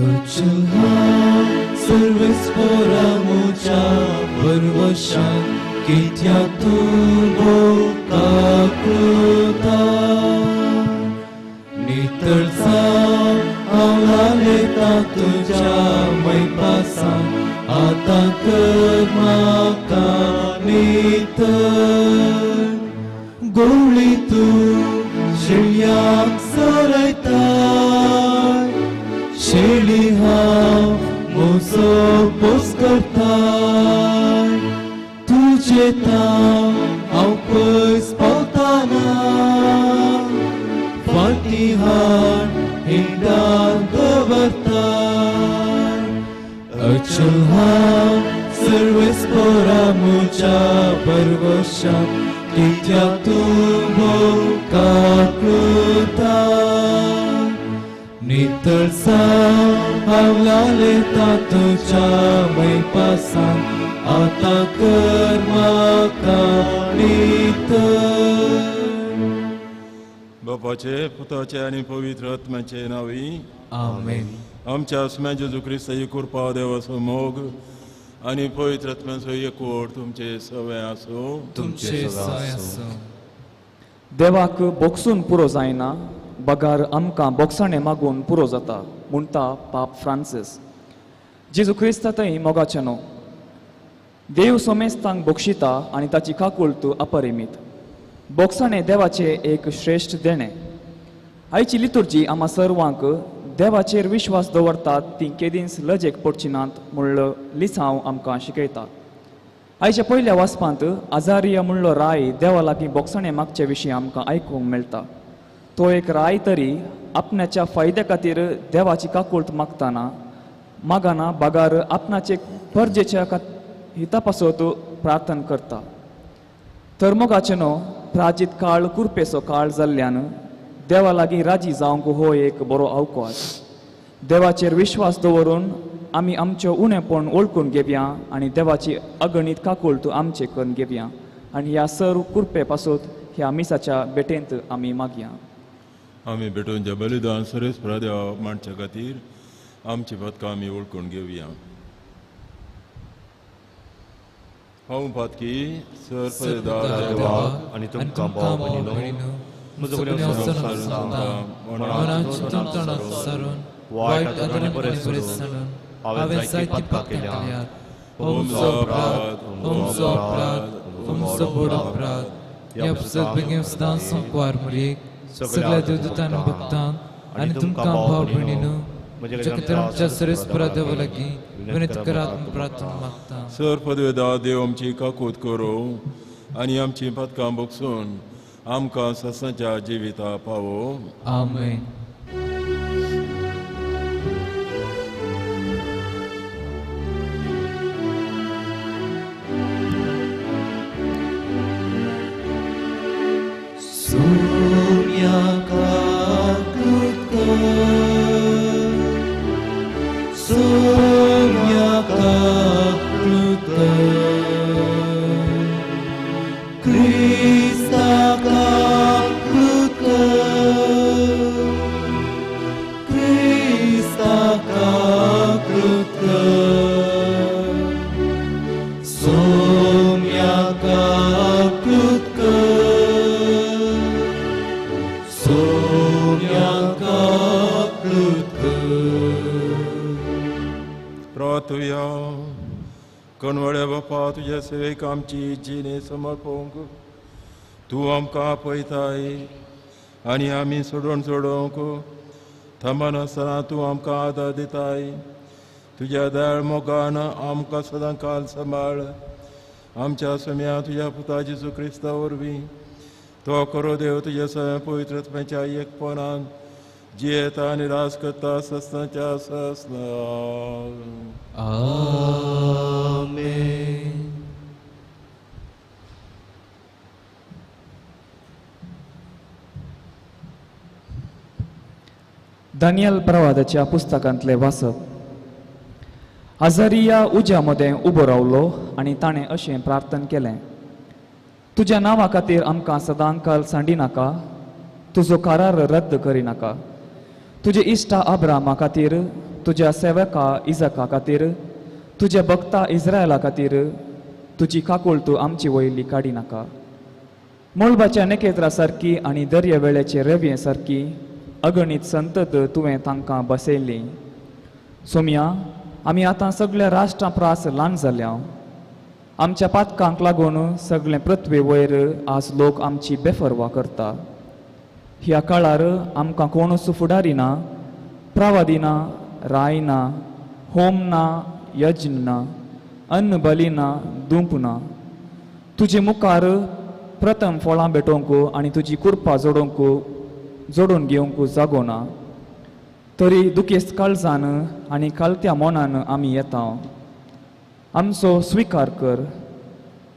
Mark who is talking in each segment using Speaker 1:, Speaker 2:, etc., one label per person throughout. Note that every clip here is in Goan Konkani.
Speaker 1: अचल सर्वेस्पोरा मुझा भरवशा कित्याक तूं भोव काकुळटा नितळसा हांव लालेता तुज्या मैपासा आतां कर म्हाका नितळ गोळी तूं शेळयाक सरयताय शेळी हांव म्हजो पोस करताय तुजे ताव हांव पयस पावताना फाटीं हाड हिंडान दवरताय अचल हांव सर्वेस्पोरा म्हज्या भरवशा कित्याक तूं भोव काकुळटा नितळसा हांव लालेता तुज्या मैपासान आतां कर म्हाका नितळ.
Speaker 2: बापाचे पुताचे आनी पवित्र आत्म्याचे नांवी
Speaker 3: आमेन.
Speaker 2: आमच्या आसम्या जेजू क्रिस्ताची कृपा, देवाचो मोग आनी पवित्र आत्म्याचो एकवट तुमचे सगळें आसूं.
Speaker 3: तुमचे सगळें आसूं.
Speaker 4: देवाक बोगसून पुरो जायना बगार आमकां बोगसाणें मागून पुरो जाता म्हणटा पाप फ्रांसीस. जेजू क्रिस्ता थंय मोगाचें न्हू. देव सोमेस्तांक बक्षिता आनी ताची काकुळट अपरिमीत. बोगसाणें देवाचें एक श्रेश्ठ देणें. आयची लितुर्जी आमा सर्वांक देवाचेर विश्वास दवरतात ती केदींच लजेक पडची नात म्हणलो लिसांव आमकां शिकयता. आयच्या पयल्या वाचपांत आजारिया म्हणलो राय देवा लागीं बोगसाणें मागचे विशीं आमकां आयकूंक मेळटा. तो एक राय तरी आपणाच्या फायद्या खातीर देवाची काकुळट मागताना मागाना बागार आपणाचे परजेच्या हिता पासत प्रार्थना करता. तर मोगाचें न्हू प्राजीत काळ कुरपेचो काळ जाल्ल्यान देवा लागीं राजी जावंक हो एक बरो अवकाश. देवाचेर विश्वास दवरून आमी आमचें उणेपण वळखून घेवया आनी देवाची अगणीत काकुळट आमचे करून घेवया आनी ह्या सर कुरपे पासत ह्या मिसाच्या भेटेंत आमी मागया.
Speaker 2: आमी भेटून जे बलिदान सुरेश देवा मांडच्या खातीर आमची पदकां आमी वळखून घेवया. हांव पातकी सर
Speaker 3: देवा आनी तुमकां भाव भयणीनो म्हजो वायट आनी बरें सोडून हांवें जायतीं पातकां केल्यांत. म्हजो अपराध, म्हजो अपराध, म्हजो व्हड अपराध. ह्या पुस्तक बेगीन सदां संकवार मुरीक सगळ्या देवदूतान भक्तान आनी तुमकां भाव भयणीनो म्हज्या खातीर आमच्या सरेस्परा देवा लागीं विनंती करात प्रार्थना मागता.
Speaker 2: सर पदवेदा देव आमची काकूत करूं आनी आमची पातकां बगसून आमकां ससाच्या जिविता पावो.
Speaker 3: आमेन.
Speaker 1: सोम्या काकुळट कर, सोम्या काकुळट कर, क्रिस्ता काकुळट कर, क्रिस्ता काकुळट कर, सोम्या काकुळट कर, सोम्या काकुळट कर.
Speaker 2: प्रार्थुया. कणवळ्या बापा तुज्या सेवेक आमची जिणे समर्पूंक तूं आमकां आपयताय आनी आमी सोडोवन सोडोवंक थांबनासतना तूं आमकां आदार दिताय. तुज्या दयाळ मोगान आमकां सदां काल सांबाळ. आमच्या सम्या तुज्या पुता जेजू क्रिस्ता वरवीं तो करो देव तुज्या सगळ्या पवित्र आत्म्याच्या एकपणान जियेता आनी राज करता सस्नाच्या सस्ना.
Speaker 3: आमेन.
Speaker 4: दानियल प्रवादाच्या पुस्तकांतलें वाचप. आजारिया उज्या मदें उबो रावलो आनी ताणें अशें प्रार्थना केलें, तुज्या नांवा खातीर आमकां सदांकाल सांडिनाका, तुजो करार रद्द करिनाका. तुजे इश्टा अब्रामा खातीर तुज्या सेवका इजाका खातीर, तुज्या भक्ता इस्रायला खातीर तुजी काकूळ तूं आमची वयली काडी नाका. मळबाच्या नखेत्रा सारकी आनी दर्या वेळेचे रेंवे सारकी अगणीत संतत तुवें तांकां बसयली. सोम्या, आमी आतां सगळ्या राष्ट्रां प्रास ल्हान जाल्या. आमच्या पातकांक लागून सगळें पृथ्वी वयर आज लोक आमची बेफरवा करता. ह्या काळार आमकां कोणूच फुडारी ना, प्रवादी ना, राय ना, होम ना, यज्ञ ना, अन्न बली ना, दुंप ना. तुजे मुखार प्रथम फळां भेटोवंक आनी तुजी कुरपा जोडोवंक जोडून घेवंक जागो ना. तरी दुखेस्त काळजान आनी कालत्या मनान आमी येता. आमचो स्विकार कर.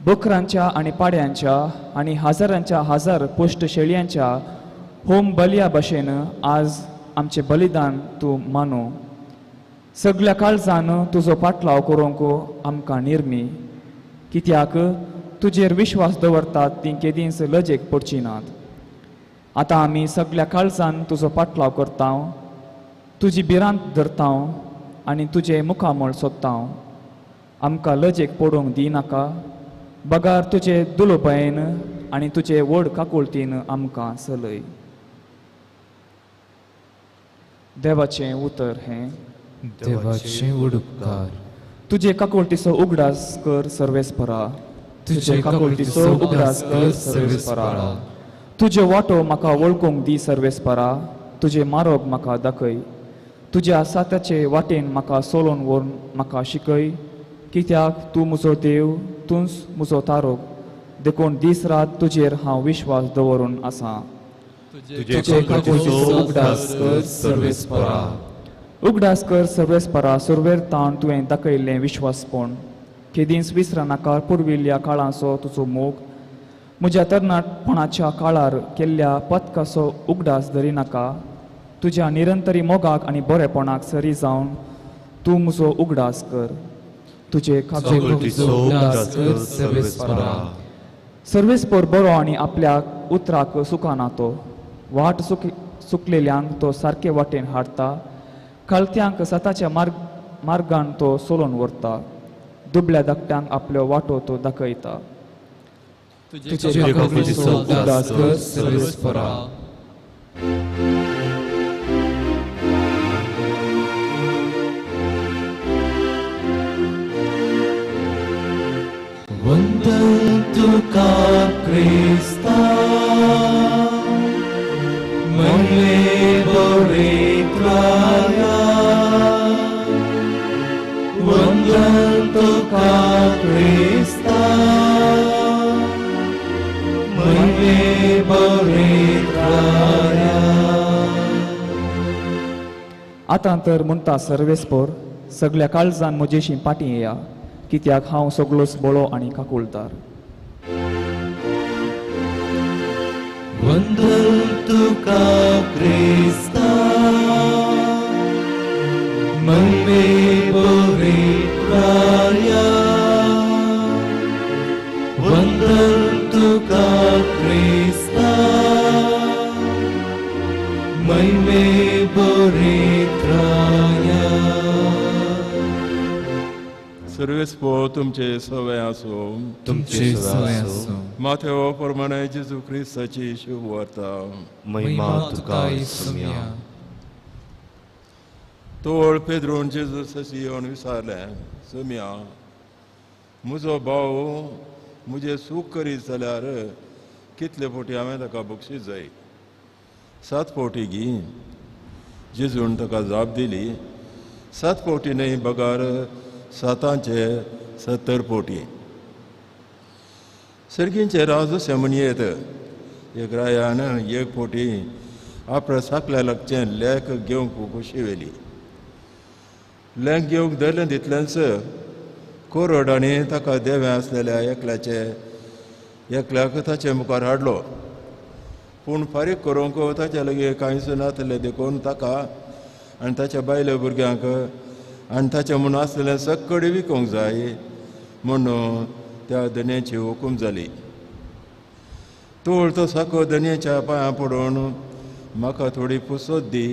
Speaker 4: बकरांच्या आनी पाड्यांच्या आनी हजारांच्या हजार पोश्ट शेळयांच्या होम बलया भशेन आज आमचें बलिदान तूं मानू. सगळ्या काळजान तुजो पाटलाव करूंक आमकां निर्मी, कित्याक तुजेर विश्वास दवरतात तीं केदींच लजेक पडची नात. आतां आमी सगळ्या काळजान तुजो पाटलाव करता, तुजी भिरांत धरता आनी तुजें मुखामळ सोदता. आमकां लजेक पडूंक दिनाका, बगार तुजे दुलोपायेन आनी तुजे व्हड काकुळतीन आमकां चलय. देवाचें उतर हें.
Speaker 3: देवाचें उपकार.
Speaker 4: तुजे काकुळतीचो उगडास कर सर्वेस्परा, तुजे काकुळतीचो उगडास कर सर्वेस्परा. तुजे वाटो म्हाका वळखूंक दी सर्वेस्परा, तुजे मारोग म्हाका दाखय. तुज्या सात्याचे वाटेन म्हाका सोलोवन व्हरून म्हाका शिकय, कित्याक तूं म्हजो देव, तूंच म्हजो तारोग. देखून दीस रात तुजेर हांव विश्वास दवरून आसा.
Speaker 3: तुजे काकुळतीचो उगडास कर सर्वेस्परा.
Speaker 4: उगडास कर सर्वेस्परा, सुरवेर ताण तुवें दाखयल्लें विश्वासपण. केदींच विसरनाका पुर्विल्ल्या काळाचो तुजो मोग. म्हज्या तरणाटपणाच्या काळार केल्ल्या पथकाचो उगडास धरिनाका. तुज्या निरंतरी मोगाक आनी बरेपणाक सरी जावन तूं म्हजो उगडास कर. तुजे
Speaker 3: काकुळतीचो उगडास कर सर्वेस्परा.
Speaker 4: सर्वेस्पर बरो आनी आपल्या उतराक सुखाना तो. वाट चुकलेल्यांक तो सारके वाटेन हाडटा, कालत्यांक सताच्या मार्गान तो सोलोवन व्हरता. दुबल्या धाकट्यांक आपल्यो वाटो तो दाखयता.
Speaker 3: तुजे काकुळतीचो उगडास कर सर्वेस्परा.
Speaker 1: वंदन तुका क्रिस्ता, मने बरेत्राया. वंदन तुका क्रिस्ता, मने बरेत्राया.
Speaker 4: आतां तर म्हणटा सर्वेस्पर, सगळ्या काळजान म्हजेशी पाटी येया, कित्याक हांव सगळोच बळो आनी काकुळदार.
Speaker 1: वंदन तुका क्रिस्ता, मने बरेत्राया. वंदन तुका क्रिस्ता, मने बरेत्राया.
Speaker 2: सर्वेस्पर तुमचे सवय आसूं.
Speaker 3: तुमचे सवय आसूं.
Speaker 2: माथेव प्रमाणे जेजू क्रिस्ताची शुभ वार्ता.
Speaker 3: महिमा तुका सोम्या.
Speaker 2: तोळ पेद्रून जेजू सशी येवन विचारलें, सोम्या, म्हजो भाव म्हजें सूख करीत जाल्यार कितले फावटी हांवें ताका बक्षीस जाय? 7 फावटी गी? जेजून ताका जाप दिली, 7 फावटी न्हय, बगार 7 70 फावटी. सर्गींचे राज अशें म्हणयेत, एक रायान एक फावटी आपल्या साकल्या लागचें लेख घेवंक खोशी व्हेली. लेख घेवंक धरलें तितलेंच कोरड आनी ताका देवें आसलेल्या एकल्याक ताचे मुखार हाडलो. पूण फारीक करूंक ताच्या लागीं कांयच नासलें, देखून ताका आनी ताच्या बायले भुरग्यांक आनी ताचें म्हूण आसलेलें सक्कडी विकूंक जाय म्हणून त्या धनयाची हुकूम जाली. तोळ तो साको धनयाच्या पांयां पडून म्हाका थोडी पुसत दी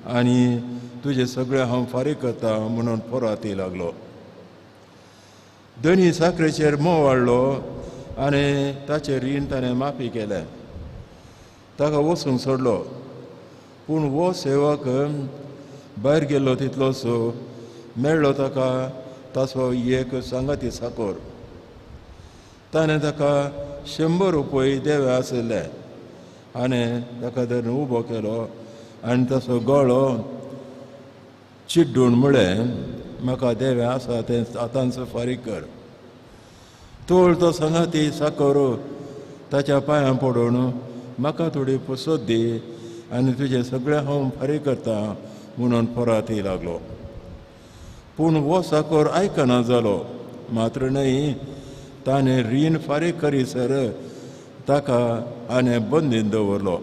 Speaker 2: आनी तुजें सगळें हांव फारीक करता म्हणून पोराती लागलो. धनी साकरेचेर मोव हाडलो आनी ताचें रीण ताणें माफी केलें, ताका वचूंक सोडलो. पूण हो सेवक भायर गेल्लो तितलोसो मेळ्ळो ताका ताचो एक सांगाती साकोर. ताणें ताका 100 रुपये देवे आशिल्ले आनी ताका धरून उबो केलो आनी ताचो गळो चिड्डून म्हळें, म्हाका देवे आसा तें आतांच फारीक कर. तोळ तो सांगाती साकोर ताच्या पांयां पडून म्हाका थोडी पसत दी आनी तुजें सगळें हांव फारीक करता म्हणून पराती लागलो. पूण हो साकोर आयकना जालो. मात्र न्हय, ताणें रीण फारीक करीसर ताका आनी बंदीन दवरलो.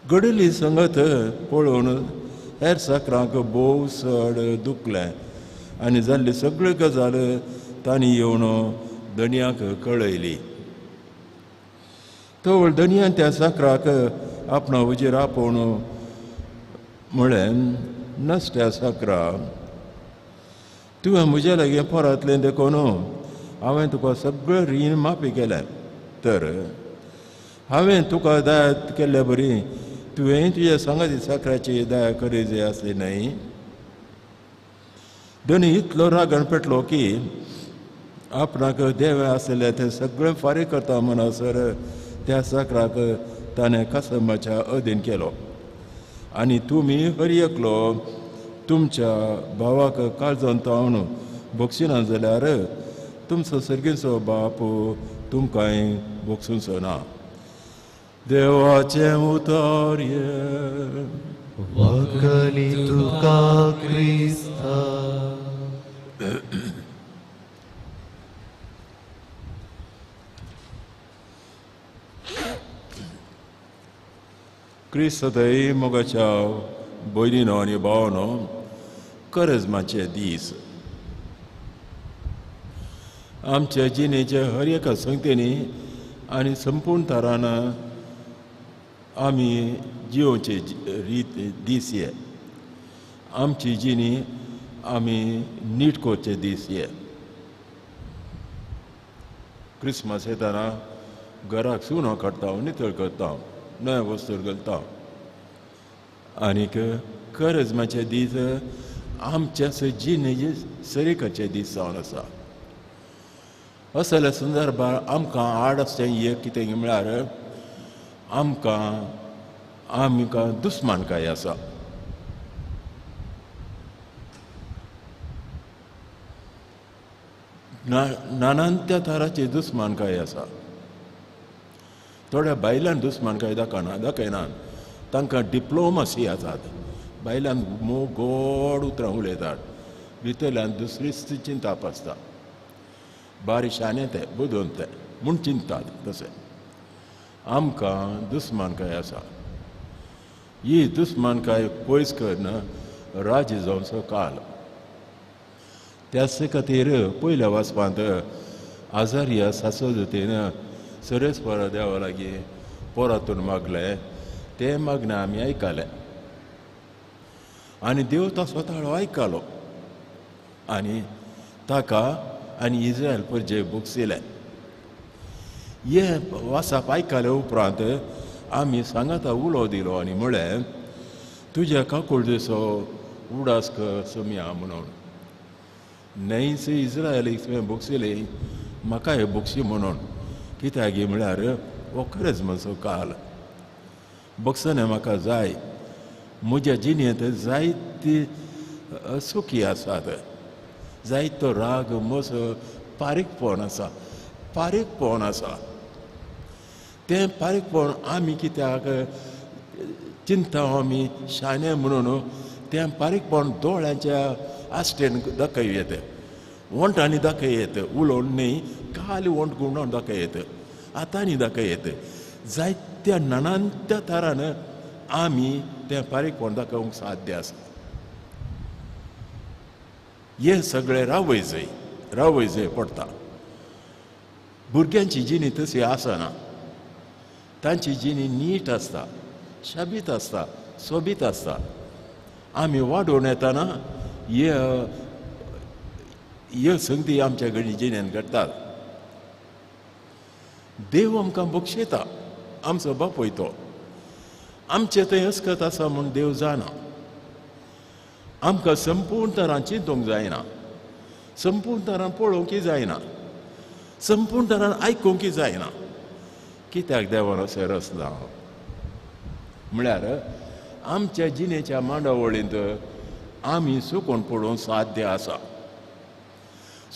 Speaker 2: घडिल्ली संगत पळोवन हेर साकरांक भोव चड दुखलें आनी जाल्ली सगळी गजाल तांणी येवन धनयाक कळयली. तवळ धनयान त्या साकराक आपणा हुजीर आपोवन म्हळें, नसत्या साकरा, तुवें म्हज्या लागीं पोरांतलें देखून हांवें तुका सगळें रीण माफी केलें. तर हांवें तुका दया केल्ले बरी तुवें तुज्या सांगाती साकराची दया करी जाय आसली न्हय. धनी इतलो रागान पेटलो की आपणाक देवे आसलें तें सगळें फारीक करता म्हणसर त्या साकराक ताणें कसमाच्या अधीन केलो. आनी तुमी हर एकलो तुमच्या भावाक काळजान तावन बक्षिना जाल्यार तुमचो सर्गीचो बाप तुमकांय बक्षुचो ना. देवाचें उतर हें.
Speaker 1: वखणी तुका क्रिस्ता.
Speaker 2: क्रिस्त थंय मोगाच्या भयणीनो आनी भावनो, करजमाचे दीस आमच्या जिणेच्या हर एका संगतेनी आनी संपूर्ण थरान आमी जियोवचे रीत दीस हे. आमची जिणी आमी नीट करचे दीस हे. क्रिसमस येताना घराक सुनो काडटा, नितळ करता, नव्या वस्तू घालता. आनीक करजमाचे दीस आमच्या जिणेचे सरी करचे दीस जावन आसा. असल्या संदर्भार आमकां आड आसचें एक कितें म्हळ्यार आमकां आमकां दुस्मानकाय आसा. नानांत्या थराची दुस्मानकाय आसा. थोड्या बायलांक दुस्मानकाय दाखयना दाखयनात, तांकां डिप्लोमसी आसात. बायलांक मोग गोड उतरां उलयतात, भितरल्यान दुसरीच चिंताप आसता. बारीक शाणे ते बुदून ते म्हूण चिंतात. तशें आमकां दुस्मानकाय आसा. ही दुस्मानकाय पयस करून राजी जावचो काल. त्याच खातीर पयल्या वाचपांत आजारिया सासोदतीन सरेस पोरा देवा लागीं पोरातून मागलें, तें मागणें आमी आयकलें आनी देव तो स्वताळो आयकलो आनी ताका आनी इस्रायल परजे भोगसिलें. हें वाचप आयकले उपरांत आमी सांगाता उलो दिलो आनी म्हळें, तुज्या काकुळटेचो उडास कर सोमया म्हणून. न्हंयच इस्रायलीक तुवें भोगसिलें, म्हाकाय भोगशी म्हणून. कित्याक म्हळ्यार हो खरेंच म्हजो काल भोगसणें म्हाका जाय. म्हज्या जिणेंत जायती सुखी आसात, जायतो राग म्हजो पारीकपण आसा, पारीकपण आसा. तें पारीकपण आमी कित्याक चिंता आमी शाणे म्हणून तें पारीकपण दोळ्यांच्या आस्टेन दाखय येता, वंटांनी दाखय येता, उलोवन न्हय खाली वंट गुंडावन दाखय येता, हातांनी दाखय येता. जायत्या नानांत्या थरान आमी तें पारीकपण दाखोवंक साध्य आसा. हें सगळें रावय जाय, रावय जाय पडटा. भुरग्यांची जिणी तशी आसना, तांची जिणी नीट आसता, शाबीत आसता, सोबीत आसता. आमी वाडोवन येताना हे संगती आमच्या घडी जिणेन घडटात. देव आमकां बक्षयता, आमचो बापूय तो. आमचें थंय अस्कत आसा म्हूण देव जाणा. आमकां संपूर्ण तरान चिंतूंक जायना, संपूर्ण तरान पळोवंकय जायना, संपूर्ण तरान आयकूंकय जायना. कित्याक देवान अशें रचलां म्हळ्यार आमच्या जिणेच्या मांडावळींत आमी चुकोन पडूंक साध्य आसा.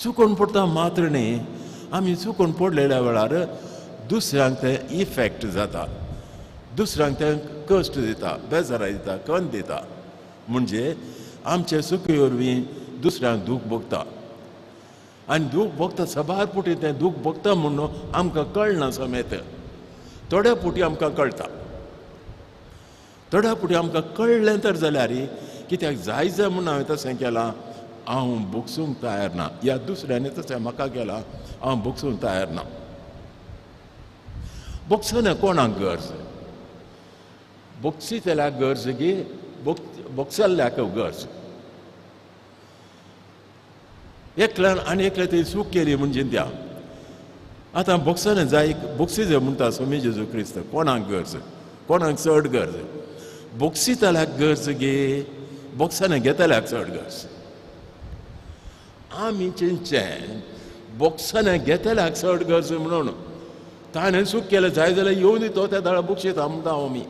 Speaker 2: चुकोन पडटा मात्र न्ही, आमी चुकोन पडलेल्या वेळार दुसऱ्यांक तें इफेक्ट जाता, दुसऱ्यांक तें कश्ट दिता, बेजाराय दिता, कन दिता. म्हणजे आमचे चुकी वरवीं दुसऱ्यांक दूख भोगता आनी दूख भोगता सबार पुटी तें दूख भोगता म्हणून आमकां कळना समेत. थोड्या पुटी आमकां कळटा, थोड्या पुटी आमकां कळ्ळें तर जाल्यार कित्याक जाय जाय म्हूण हांवें तशें केलां, हांव भोगसूंक तयार ना, ह्या दुसऱ्यांनी तशें म्हाका केलां, हांव भोगसूंक तयार ना. भोगसना कोणाक गरज? भोगसितल्याक गरज की भोगसल्ल्याक गरज? एकल्यान आनी एकल्या थंय चूक केली म्हूण चिंत्या. आतां भोगसना जाय, भोगसी जाय म्हणटा स्वामी जेजू क्रिस्त. कोणाक गरज? कोणाक चड गरज? भोगसितल्याक गरज गे भोगसना घेतल्याक चड गरज? आमी चिंतचें भोगसना घेतल्याक चड गरज म्हणून. ताणें चूक केलें जाय जाल्यार येवन तो त्या दाळा भोगशिता म्हणटा हांव. आमी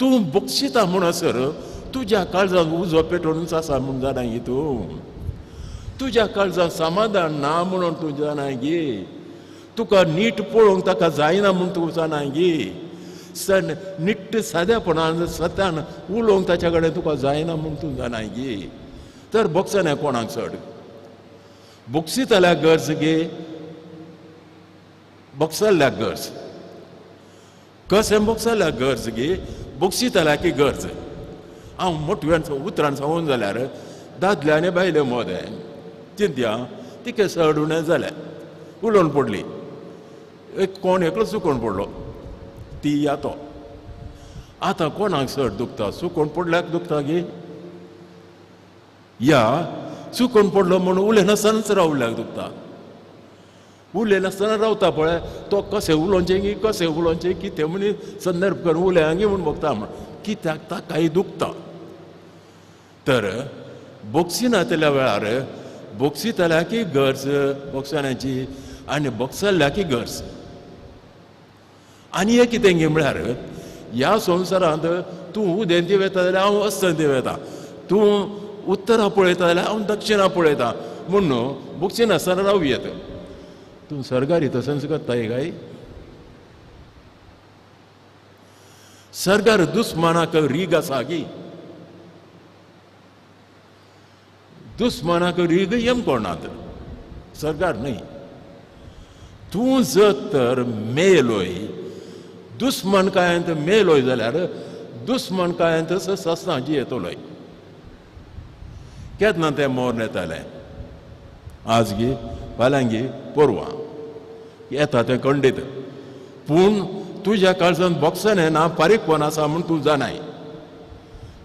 Speaker 2: तूं भोगशिता म्हणसर तुज्या काळजांत उजो पेटोवनूच आसा म्हूण जाणा गी तूं. तुज्या काळजांत समाधान ना म्हणून तूं जाणा गी. तुका नीट पळोवंक ताका जायना म्हूण तूं जाणा गी. सन निट्ट साद्यापणान सत्यान उलोवंक ताच्या कडेन तुका जायना म्हूण तूं जाणा गी. तर भोगसना कोणाक चड? भोगसितल्याक गरज गे भोगसल्ल्याक गरज? कशें भोगसल्ल्याक गरज गे भोगसितल्याक गरज? हांव मोटव्यान उतरान सांगून जाल्यार दादले आनी बायले मदें चिंत्या तिका चड उणें जालें, उलोवन पडली, एक कोण एकलो चुकोवन पडलो, ती या तो. आतां कोणाक चड दुखता? चुकोवन पडल्याक दुखता गे या चुकोवन पडलो म्हूण उलयनासतनाच रावल्याक दुखता? उलयनासतना रावता पळय तो कशें उलोवचें की कशें उलोवचें कितें म्हण संदर्भ करून उलयांगी म्हूण बगता म्हण कित्याक ताकाय दुखता. तर बोगसिनातल्या वेळार बोगसितल्याकय गरज बोगसण्याची आनी बोगसल्ल्याकय गरज. आनी एक कितें गे म्हळ्यार ह्या संवसारांत तूं उदेंती वता जाल्यार हांव अस्तंती वता, तूं उत्तरा पळयता जाल्यार हांव दक्षिणा पळयता म्हूण न्हू बोगसिनासतना रावू येता. तूं सरकारी तशेंच करताय काय? सरकार दुस्मानाक रीग आसा की? दुस्मानाक रीग यम कोणात सरकार न्हय. तूं जर तर मेलोय दुस्मानकायेंत मेलोय जाल्यार दुस्मानकायेंत ससना जियेतलोय. केन्ना तें मोर येतालें? आज गी फाल्यां गी परवां येता तें खंडीत. पूण तुज्या काळजान बोगसणें ना, फारीकपण आसा म्हूण तूं जाणाय.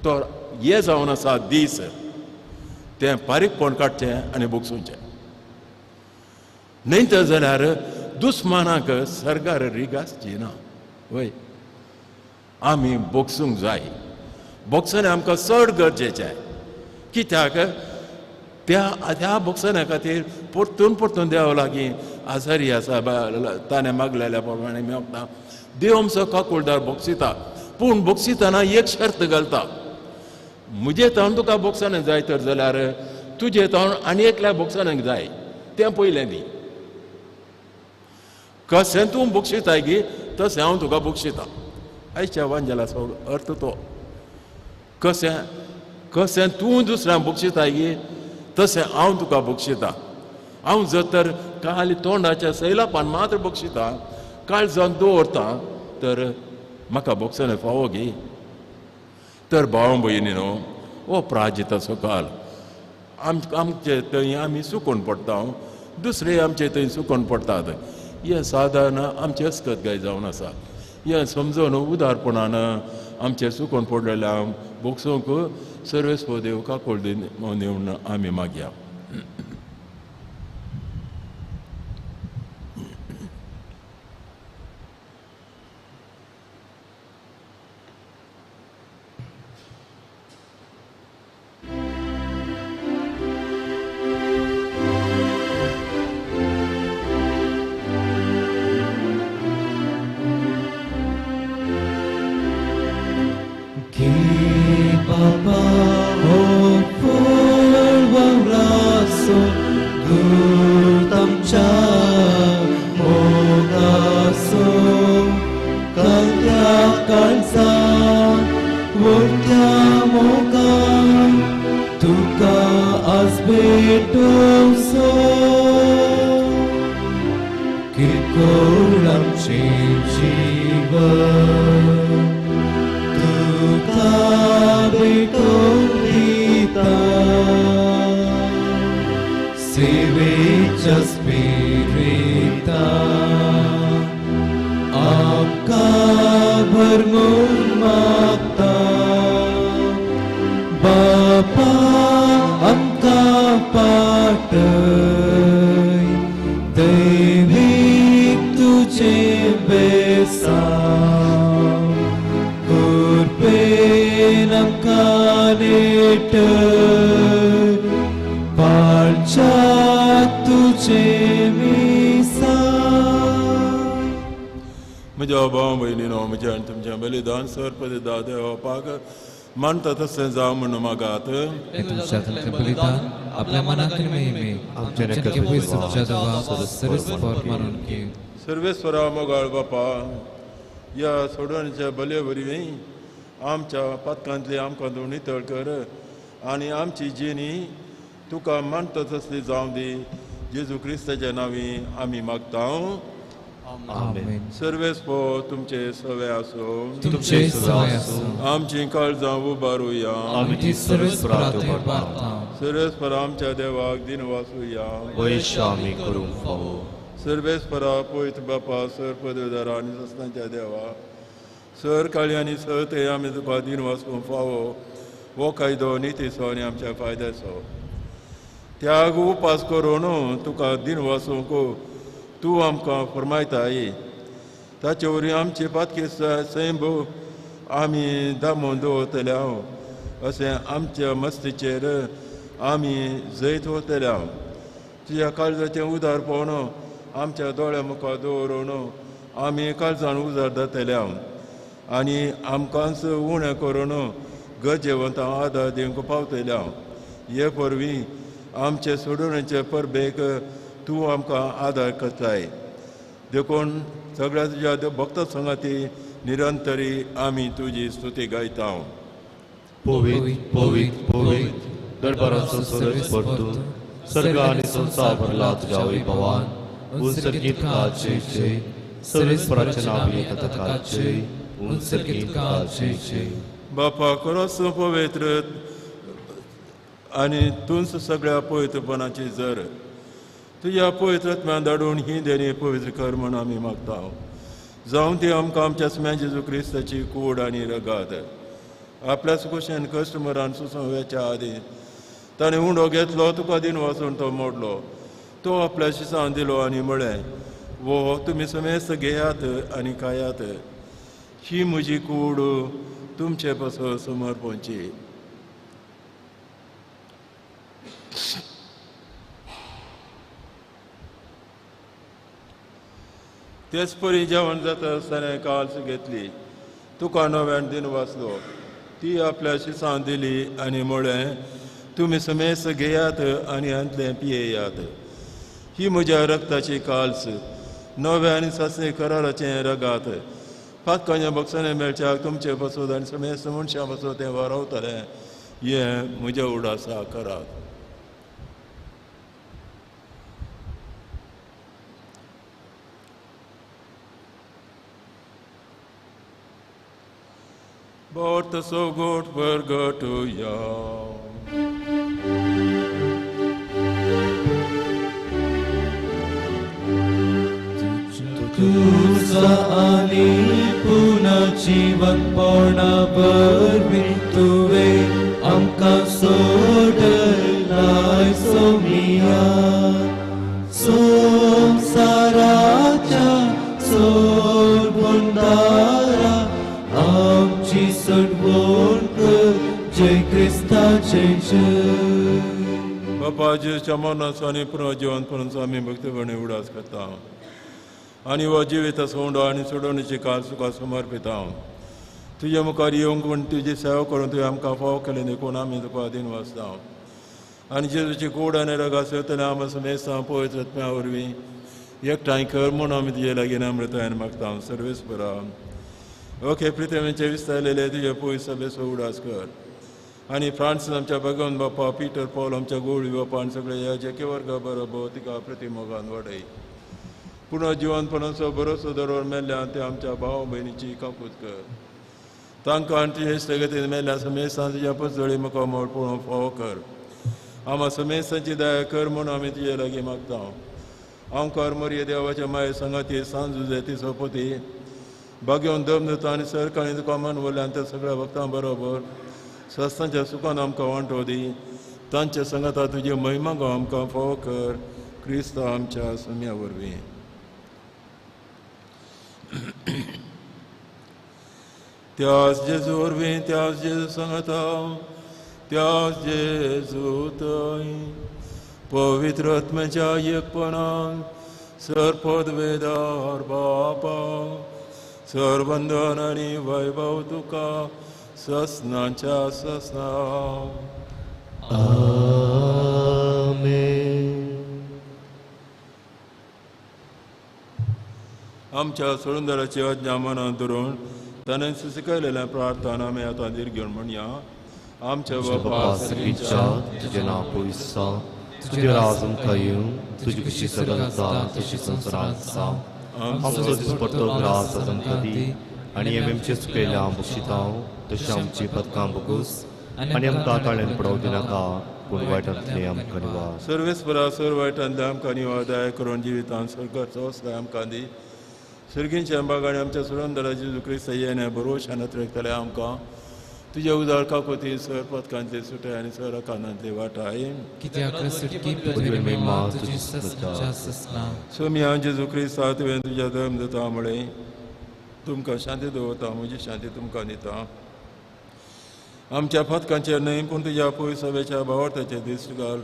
Speaker 2: तर हे जावन आसा दीस तें फारीकपण काडचें आनी बोगसुचें. न्हय तर जाल्यार दुस्मानाक सरकार रीग आसची ना. वय आमी बोगसूंक जाय. बोगसणें आमकां चड गरजेचें. कित्याक त्या त्या बोगसण्या खातीर परतून परतून देवा लागीं आजारी आसा ताणें मागलेल्या प्रमाणे मेवता. देव आमचो काकुळदार बोगसिता, पूण बोगसितना एक शर्त घालता, म्हजे तावन तुका बोगसणें जाय तर जाल्यार तुजे तावन आनी एकल्या बोगसण्याक जाय तें पयलें दी. कशें तूं बोगशिताय गी तशें हांव तुका बोगशिता. आयच्या वांजेलाचो अर्थ तो. कशें कशें तूं दुसऱ्यांक बोगशिताय गी तशें हांव तुका बोगशिता. हांव जर तर काल तोंडाच्या सैलापान मात्र बोगशिता, काळजान दवरता तर म्हाका बोगसणें फावो गी? तर भाव भयणी न्हू हो प्राजिताचो काल. आमचे थंय आमी चुकोन पडटा, दुसरे आमचे थंय चुकोन पडटात. हे सादारण आमचे अस्कत गाय जावन आसा. हें समजून उदारपणान आमचेर चुकोन पडलेल्या भोगसूंक सर्वेस्पर देव काकोळ दिवन आमी मागया. मानता तशें जावं म्हणून मागात
Speaker 3: बलिदान आपल्या मनांतली महिमेक आमच्या
Speaker 2: सर्वेस्परा मोगाळ बापा ह्या सोडवणीच्या बले वरवीं आमच्या पातकांतली आमकां तूं नितळ कर आनी आमची जिणी तुका मानता तसली जावं दी जेजू क्रिस्ताच्या नांवी आमी मागता. सर्वेस्पर तुमचे सवे आसूं
Speaker 3: तुमचे सवे आसूं.
Speaker 2: आमची काळजां उबारुया सर्वेस्पर आमच्या देवाक दिनवासुया. सर्वेस्परा पवित्र बापा सर पदवीदार आनी सस्नाच्या देवा सर काळी आनी सर ते आमी तुका दिनवास करूंक फावो हो कायदो नितीचो आनी आमच्या फायद्याचो त्याग उपास करून तुका दिनवासूंक तूं आमकां फरमायताय. ताचे वरवीं आमचे पातके सैंब आमी दामून दवरतले हांव अशें आमच्या मस्तीचेर आमी जैत वतले हांव. तुज्या काळजाचें उदार पळोवन आमच्या दोळ्या मुखार दवरून आमी काळजान उजार जातले हांव आनी आमकांच उणें करून गरजेवंतां आदार दिवंक पावतले हांव. हे वरवीं आमचे सोडवणेचे परबेक तूं आमकां आदार करताय. देखून सगळ्या तुज्या भक्त संगाती निरंतरी आमी तुजी स्तुती गायता.
Speaker 1: पवित्र पवित्र पवित्र दरबाराचो सर्वेस्पर तूं स्वर्ग आनी संवसार भरला तुज्या वैभवान. उंच तुका जय जय सर्वेस्पराच्या नांवान येता ताका जय उंच तुका जय जय.
Speaker 2: बापा खरोच पवित्र आनी तूंच सगळ्या पवित्रपणाची जर तुज्या पवित्र आत्म्यान धाडून ही देणी पवित्र कर म्हूण आमी मागता. जावं ती आमकां आमच्या स्म्या जेजू क्रिस्ताची कूड आनी रगात. आपल्याच कुशेन कस्टमरान सुसंव्याच्या आदीं ताणें उंडो घेतलो तुका दिन वाचून तो मोडलो तो आपल्या शिसान दिलो आनी म्हळें वो तुमी समेस्त घेयात आनी खायात ही म्हजी कूड तुमचे पासत समर्पणची. तेच परी जेवण जाता आसतना काल्स घेतली तुका नव्यान दिन वाचलो ती आपल्या शिसान दिली आनी म्हळें तुमी समेस्त घेयात आनी हांतलें पियेयात ही म्हज्या रक्ताची काल्स नव्या आनी सासणे कराराचें रगात. पातकांच्या बक्षाने मेळच्याक तुमचे पासत आनी समेस्त मनशां पासत तें वारावतलें हें म्हज्या उडासा करात. Bort so god vergatuya.
Speaker 1: तुझा आणि
Speaker 3: जिवनपणा वरवीं तुवें आमकां सोडलाय सोमिया. संवसाराच्या सोडबंदारा आमची सोडवण कर, जय क्रिस्ता जय जय.
Speaker 2: बापा जेजूच्या मरणाचो आनी पुनर्जिवनपणाचो आमी भक्तीपणी उडास करता आनी हो जिवीत सोंडो आनी सोडवणीची काल तुका समर्पिता. तुज्या मुखार येवंक म्हूण तुजी सेवा करून तुवें आमकां फावो केलें देखून आमी तुका अधीन वाचता. आनी जेजूची कूड आनी रगा सेवतले आमी समेस्तां पवित्र आत्म्या वरवीं एकठांय कर म्हूण आमी तुजे लागीं नम्रतायेन मागता. सर्वेस्परा ओके प्रितमेचे विस्तारलेले तुजे पयस सभेचो उडास कर आनी फ्रांसीस आमच्या भगवंत बापा, पीटर पॉल आमच्या गोळी बापा आनी सगळे ह्या जेके वर्गा बरोबर तिका प्रतिमोगान वाडय. पुनर्जिवनपणाचो बरोसो दरवर मेल्ल्यान ते आमच्या भाव भयणीची काकूत कर. तांकां आनी तुजे स्थगतीन मेल्ल्या समेस्तां तुज्या पसजळी मुखार मोड पळोवंक फावो कर. आमा समेस्तांची दया कर म्हूण आमी तुजे लागीं मागता. आमकार मोरये देवाच्या माये संगाती सांज ती सोपती बागेवन दम दिता आनी सरकारान तुका मान वरल्यान त्या सगळ्या भक्तां बरोबर सस्तांच्या सुखान आमकां वांटो दी. तांच्या संगाता तुजी महिमा गांव आमकां फावो कर, क्रिस्त आमच्या सुम्या वरवीं. त्यास जेजू वरवीं, त्यास जेजू सांगता, त्यास जेजू थंय पवित्र आत्म्याच्या एकपणान सरपदवेदार बापा सरबंधन आनी वैभव तुका ससनाच्या ससना.
Speaker 1: आमेन.
Speaker 2: आमच्या सोडूनदाराची आज्ञा मनात धरून ताणें शिकयलेल्या प्रार्थना आमी आतां धीर घेवन म्हणया. आमच्या
Speaker 1: बापा सर्गीच्या, तुजें नांव पवित्र जावं, तुजें राज आमकां येवं, तुजी खुशी सर्गांत जावं तशी संवसारांत जावं. आमचो दिसपट्टो ग्रास आज आमकां दी आनी आमचे चुकयल्या हांव बक्षितांव तशें आमची पदकां बगूस आनी आमकां ताळ्यान पडोवं दिनाका, पूण वायटांतलें आमकां निवार.
Speaker 2: सर्वेस्परा सर वायटांतलें आमकां निवार दया करून जिवितांत सर्गाचो आसराय आमकां दी. सर्गींच्या बागांनी आमच्या सुरंदरा जेजू क्रिस्त येणे भरोशान अतिरेकतले आमकां तुज्या उदार काकोती सर पदकांतले सुटाय आनी सर कानांतले वाटाय. सोमिया जेजू क्रिस्ता तुवें तुज्या धर्म दिता म्हळें तुमकां शांती दवरता, म्हजी शांती तुमकां दिता. आमच्या पदकांचेर न्हय पूण तुज्या पयस सभेच्या भावार्थाचेर दिश्ट घाल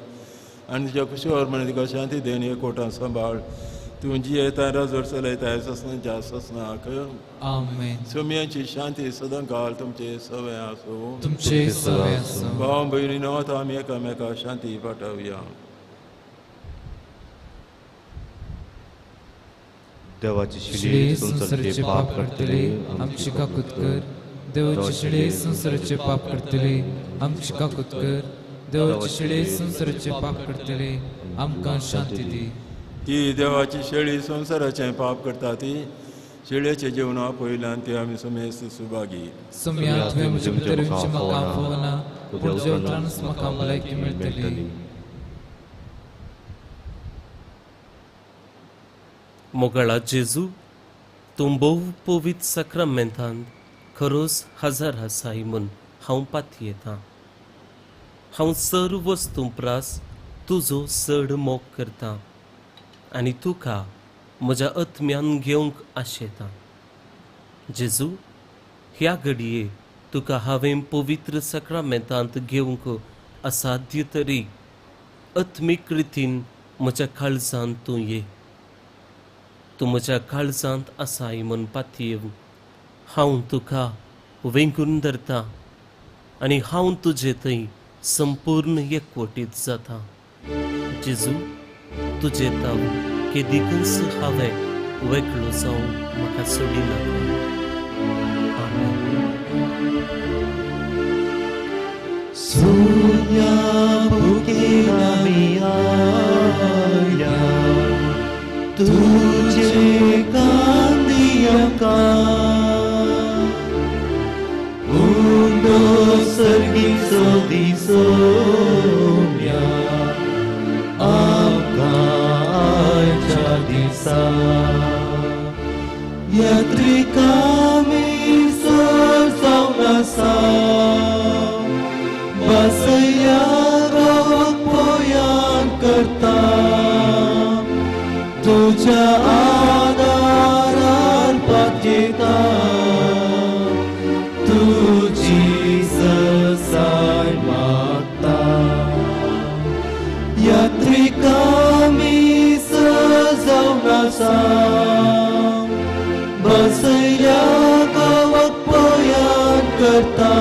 Speaker 2: आनी तुज्या कुशीवर म्हण तुका शांती देन एकवटान सांबाळ. तूं जियेता राजवट चलयताय ससनाच्या ससनाक.
Speaker 3: आमेन.
Speaker 2: सोम्याची शांती सदां काल तुमचे सवे आसूं.
Speaker 3: तुमचे सवे आसूं.
Speaker 2: भाव भयणीनो आतां आमी एकामेका शांती पाठोवया.
Speaker 1: देवाची
Speaker 3: शिळी संवसाराचे पाप करतले आमची काकूत कर. देवाची शिळी संवसाराचे पाप करतले आमची काकूत कर. देवाची शिळी संवसाराचे पाप करतले आमकां शांती दी.
Speaker 2: ती देवाची शेळी संवसाराचें पाप करता ती शेळयेचें जेवणा पयल्यान ती आमी समेस्त सुभागी.
Speaker 3: सोम्या तुवें म्हजे भितर येवचें म्हाका आफोवना, पूण जेवतानच म्हाका भलायकी मेळटली.
Speaker 5: मोगाळा जेजू, तूं भोव पवित्र साक्रामेंतांत खरोच हजार आसाय म्हूण हांव पातयेतां. हांव सर वस्तूं प्रास तुजो चड मोग करतां आनी तुका म्हज्या आत्म्यान घेवंक आशेतां. जेजू, ह्या घडये तुका हांवें पवित्र साक्रामेंतांत घेवंक असाध्य तरी आत्मीक रितीन म्हज्या काळजांत तूं ये. तूं म्हज्या काळजांत आसाय म्हूण पातयेवन हांव तुका वेंगून धरता आनी हांव तुजे थंय संपूर्ण एकवटीत जाता. जेजू, तुजे ताव केदीकच हांवें वेगळो जावंक म्हाका सोडिनाका. आमेन.
Speaker 3: सुन्या भुकेला मी आयल्या तुझे कांदी आमकां उंडो सर्गीचो दिसोम्या आमकां आयच्या दिसा. यात्रिकां मी
Speaker 1: बसयल्या गांवाक पोयान करता तुझ्या आदारान पातयेता तुजी ससाय मागता यात्रिकामी सजावन आसा बसयल्या गांवाक पोयान करता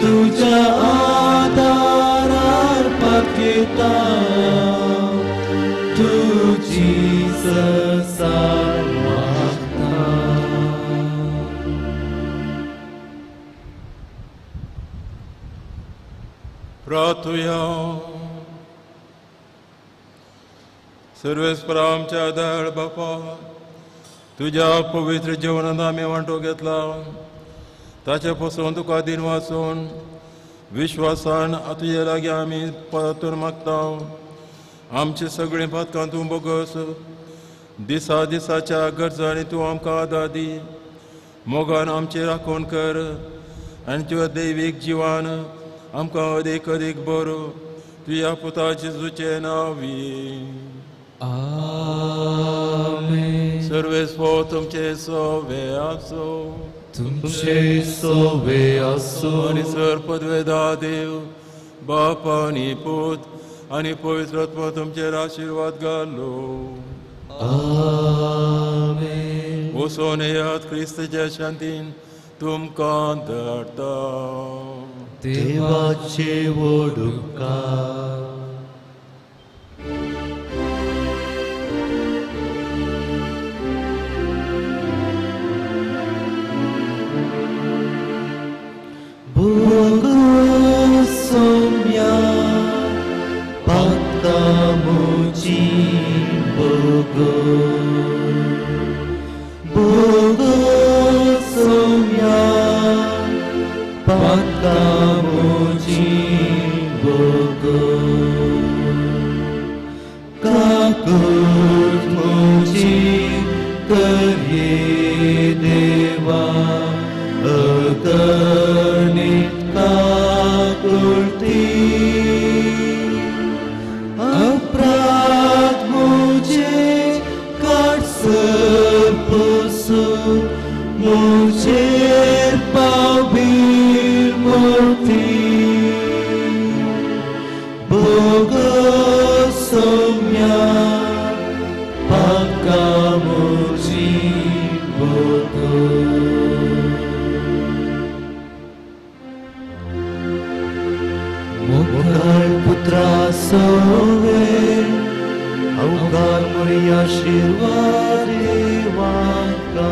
Speaker 1: तुझ्या आदारार पातयेता तुजी ससाय मागता.
Speaker 2: प्रार्थुया. सर्वेस्परा आमच्या दयाळ बापा, तुज्या पवित्र जेवणांत आमी वांटो घेतला ताचे पसून तुका दिन वाचून विश्वासान तुजे लागीं आमी परतून मागता. आमची सगळीं पातकां तूं बोगस, दिसा दिसाच्या गरजांनी तूं आमकां आदार दी. मोगान आमची राखण कर आनी तुज्या दैवीक जिवान आमकां अदीक अदीक बरो तुज्या पुता जेजूचें नांवी.
Speaker 3: आमेन.
Speaker 2: सर्वेस्पर तुमचे सोवे आसो.
Speaker 1: तुमचे सोवे आसो.
Speaker 2: आनी सर पदवेदा देव बाप आनी पूत आनी पवित्र आत्मा तुमचेर आशिर्वाद घालो.
Speaker 1: आमेन.
Speaker 2: वचून येयात, क्रिस्ताच्या शांतीन तुमकां धाडटा.
Speaker 1: देवाचे वडुकार. Bogosomya patamuji bogo Bogosomya patamuji bogo Kakut muji karye deva अगणित काकुळती अपराध मुझे काटसर पुसून मुझेर पावबीर मूर्ती बोगसोम्या पाका मुझी बोगो. मोगाळ पुत्रा सोवे अवघार मोरी आशिर्वाद देवाका.